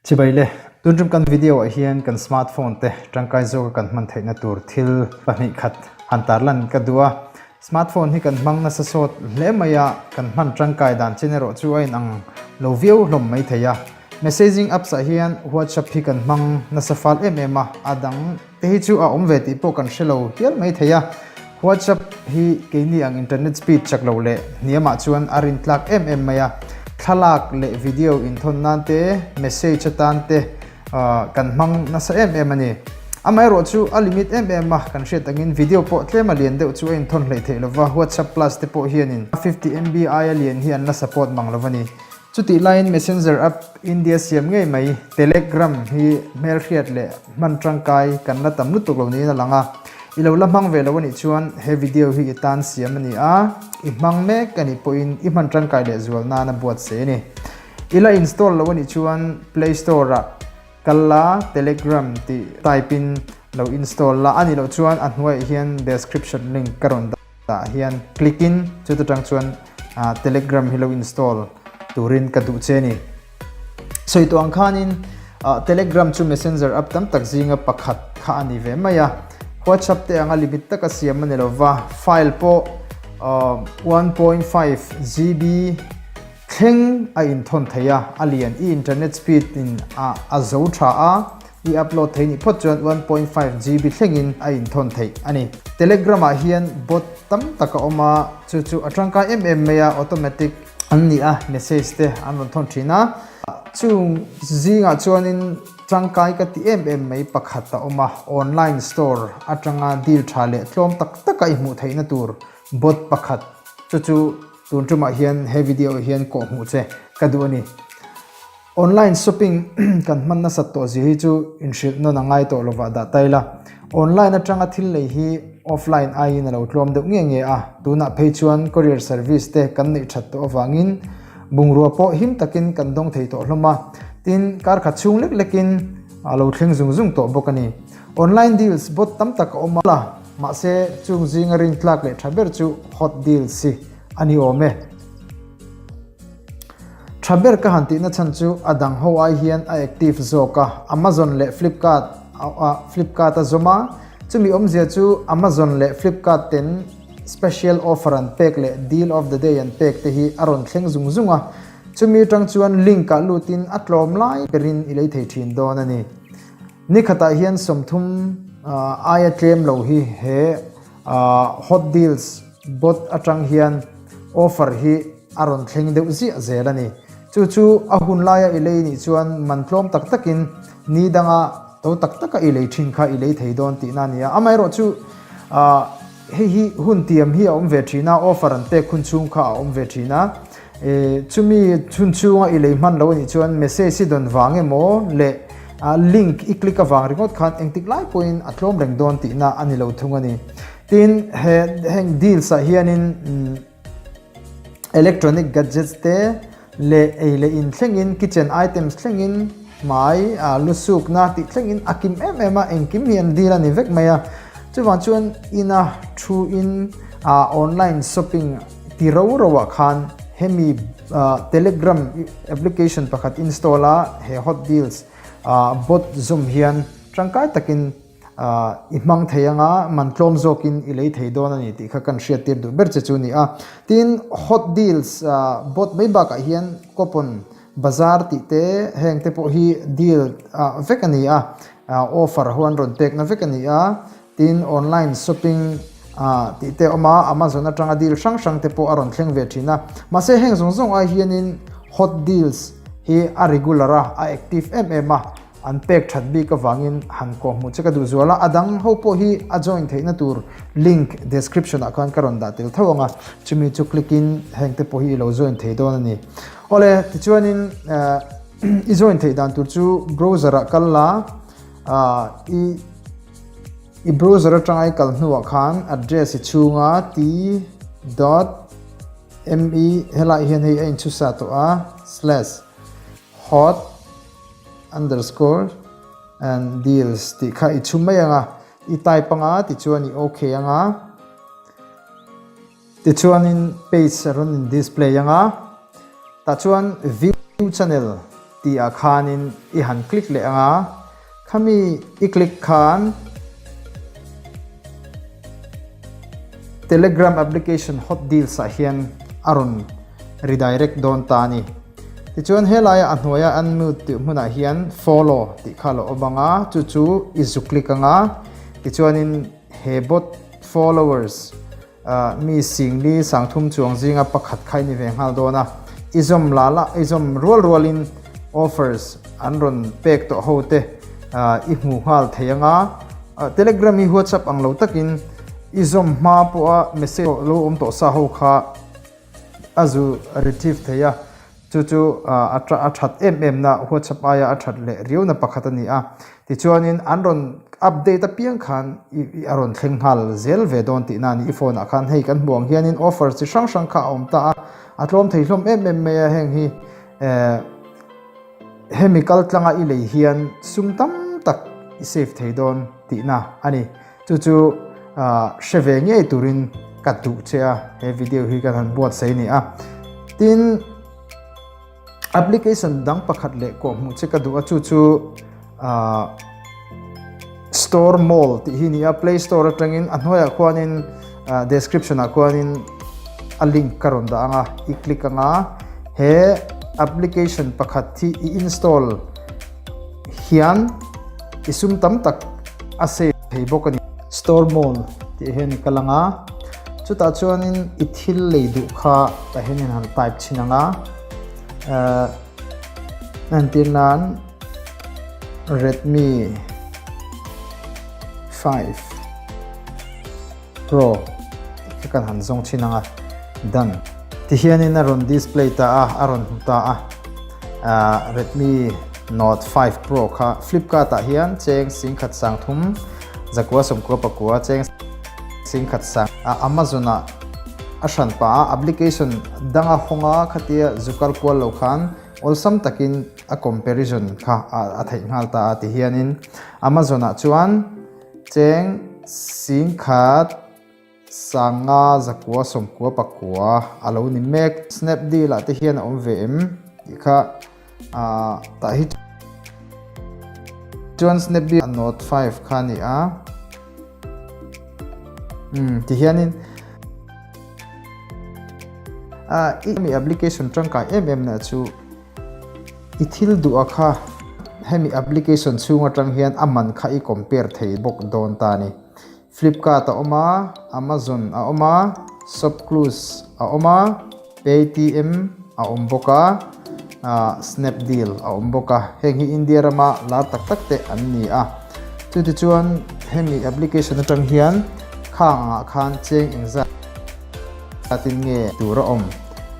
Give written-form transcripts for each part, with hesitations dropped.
Chibai le, tun tum kan video ah hian kan smartphone te tangkai zawka kan hman theihna tur thil 2 khat han tarlan ka duh a. Smartphone hi kan hmang nasa sawt hle mai a, kan hman tangkai dan chin erawh chu a inang lo viau hlawm mai thei a. Messaging apps ah hian WhatsApp hi kan hmang nasa fal em em a, a dang te hi chu a awm ve tih pawh kan hre lo hial mai thei a. WhatsApp hi keini ang internet speed chak lo leh hniamah chuan a rin tlak em em mai a. Thlalak leh video inthawn nan te, message atan te kan hmang nasa em em a ni. Amaherawh chu a limit em em a, kan hriat angin video pawh tlem a lian deuh chu a inthawn hleih theih lova, WhatsApp Plus te pawh hianin 50 MB aia lian hi an la support mang lo a ni. Chutih laiin Messenger app India siam ngei mai Telegram hi hmelhriat leh hman tangkai kan la tam lutuk lo niin a lang a. I lo la hmang ve lo a nih chuan he video hi i tan siam a ni a, i hmang mek a nih pawhin i hman tangkai leh zual nana buatsaih a ni. I la install lo a nih chuan Play Store ah kal la Telegram tih type in lo install la, a nih loh chuan a hnuaiah hian description link ka rawn dah. Tah hian click in chuta tang chuan Telegram hi lo install turin ka duh che ni. Sawi tawh ang khanin Telegram chu messenger app tam tak zinga pakhat kha a ni ve mai a. WhatsApp te anga limit taka siam a ni lova, file pawh 1.5 GB thleng a inthawn thei a, a lian i internet speed in a zo tha a. I upload thei nih phawt chuan 1.5 GB thlengin a inthawn theih a ni. Telegram ah hian bot tam tak a awm a, chu chu a tangkai em em mai a, automatic an ni a, message te an rawn thawn thin a. Chung zingah chuanin tangkai ka ti em em mai pakhat a awm a, online store atanga deal tha leh tlawm tak taka i hmuh theihna tur bot pakhat, chu chu tun tumah hian he video ah hian kawhhmuh che ka duh a ni. Online shopping kan hman nasat tawh zia hi chu inhrilh nawn a ngai tawh lovah dah ta ila. Online atanga thil lei hi offline aiin a lo tlawm deuh nge nge a, tunah phei chuan courier service te kan neih that tawh avangin bungrua pawh him takin kan dawng thei tawh hlawm a, tin kar khat chhung lek lekin a lo thleng zung zung tawh bawk a ni. Online deals bot tam tak a awm a, mahse chung zinga rintlak leh tha ber chu hot deals hi a ni awm e. Tha ber ka han tihna chhan chu a dang ho ai hian a active zawk a, Amazon leh Flipkart Flipkart a zawm a, chumi awmzia chu Amazon leh Flipkart ten special offer an pek leh deal of the day an pek te hi a rawn thleng zung zung a, chumi atang chuan link ah lutin a tlawm lai berin i lei thei thin dawn a ni. Ni khatah hian 30 aia tlem lo hi he hot deals bot atang hian offer hi a rawn thleng deuh ziah zel a ni. Chu chu a hun laia i lei nih chuan man tlawm tak takin ni danga to tak taka i lei thin kha i lei thei dawn tihna a ni a. Amaherawhchu hei hi hun tiam hi a awm ve thin a, offer an pek hun chhung kha a awm ve thin a. Chumi hun chhunga i lei hman lo a nih chuan message i dawn vang emaw leh link i click avang ringawt khan engtik lai pawhin a tlawm reng dawn tihna a ni lo thung a ni. Tin, he heng deals ah hianin Electronic gadgets te leh ei leh in thlengin kitchen items thlengin hmai lu sukna tih thlengin a kim em em a, engkim hi an deal a ni vek mai a. Chuvang chuan ina thu in online shopping ti ro ro ah khan hemi telegram application pakhat install a he hot deals bot zum hian tangkai takin I hmang thei anga man tlawm zawkin i lei thei dawn a ni tih kha kan hriat tir duh ber che chu a ni a. Tin, hot deals bot mai bakah hian coupon bazar tih te heng te pawh hi deal vek a ni a, offer ho an rawn pekna vek a ni a. Tin, online shopping tih te a awm a, Amazon atanga deal hrang hrang te pawh a rawn thleng ve thin a. Mahse heng zawng zawng ai hianin hot deals hi a regular a, a active em em a. An pek that bik avangin han kawhhmuh che ka duh zual a, a dang ho pawh hi a join theihna tur link description ah khan ka rawn dah tel tho ang a, chumi chu click in heng te pawh hi i lo join thei dawn a ni. Awle, tichuanin i join theih dan tur chu browser ah kal la, i i browser atanga i kal hnuah khan address i chhunga t dot me helaiah hian hei a inchhusa tawh a slash hot underscore and deals tih kha i chhum mai ang a, i type anga tichuan i ok anga tichuanin page a rawn in display anga tah chuan view channel. tih ah khanin i han click leh ang a, khami i click khan Telegram application hot deals ah hian a rawn redirect dawn ta a ni. Tichuan helaia a hnuaia unmute tih hmunah hian follow tih kha a lo awm ang a, chu chu i zu click ang a, tichuanin he bot followers Mi singli sangthum chuang zinga pakhat kha i ni ve nghal dawn a, i zawm la la, i zawm rual rualin offers an rawn pek tawh ho te i hmu nghal thei ang a. Telegram hi WhatsApp ang lo takin i zawm hma pawha message lo awm tawh sa ho kha a zu retrieve thei a. Chu chu a that em em na WhatsApp aia a that leh riau na pakhat a ni a. Tichuanin an rawn update apiang khan i a rawn thleng nghal zel ve dawn tihna a ni. I phone ah khan hei kan hmuh ang hianin offer chi hrang hrang kha a awm ta a, a tlawm thei hlawm em em mai a heng hi hemi kal tlanga i lei hian sum tam tak i save thei dawn tihna a ni. Chu chu hre ve ngei turin ka duh che a, he video hi kan han buatsaih a ni a. Tin, application dang pakhat leh kawh hmuh che ka duh a, chu chu Store Mall tih hi a ni a, Play Store atangin a hnuaiah khuanin description ah khuanin a link ka rawn dah ang a, i click ang a, he application pakhat hi i install hian i sum tam tak a save thei bawk a ni. Store Mall tih hian i kal ang a, chutah chuanin i thil lei duh kha tah hian in han type chhin ang a, eh entir nan Redmi 5 Pro tih kha kan han zawng chhin ang a, done. Tihianin a rawn display ta a, a rawn hmu ta a, Redmi Note 5 Pro kha Flipkart ah hian cheng 10 sangthum zakua sawmkua pakua cheng 10 sang Amazon ah a hran pah a, application danga hawnga khatia zukal kual lo khan awlsam takin a comparison kha a theih nghal ta a tihianin Amazon ah chuan cheng 10 Sanga zakua sawmkua pakua a lo ni mek. Snapdeal ah te hian a awm ve em tih kha ah tah hi chuan Snapdeal Note 5 kha a ni a. Umm ti hianin ah i mi application tangkai em em na chu i thil duh a kha hemi application chhung atang hian a man kha i compare thei bawk dawn ta a ni. Flipkart a awm a, Amazon a awm a, Shopclues a awm a, Paytm a awm bawk a, ah Snapdeal a awm bawk a. Heng hi India rama lar tak tak te an ni a. Chutichuan hemi application atang hian khang angah khan cheng engzat tin nge tur a awm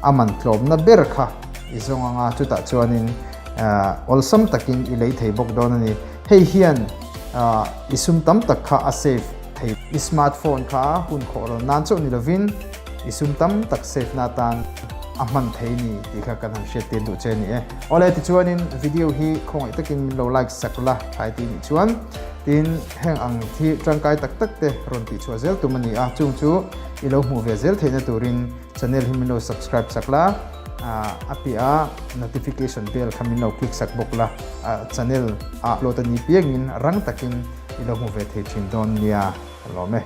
a man tlawmna ber kha i zawng ang a, chutah chuanin awlsam takin i lei thei bawk dawn a ni. Hei hian i sum tam tak kha a save thei. I smartphone kha hun khawh rawn nan chauh ni lovin i sum tam tak save na atan a hman thei ni tih kha kan han hriattir duh che a ni e. Awle tichuanin video hi khawngaih takin min lo like sak la thlai ti nih chuan tin heng ang hi tangkai tak tak te rawn tih chhuah zel tum a ni a, chung chu i lo hmuh ve zel theihna turin channel hi min lo subscribe sak la, a piah a notification bell kha min lo click sak bawk la, channel a upload a ni piangin rang takin i lo hmu ve thei thin dawn nia ka lawm e.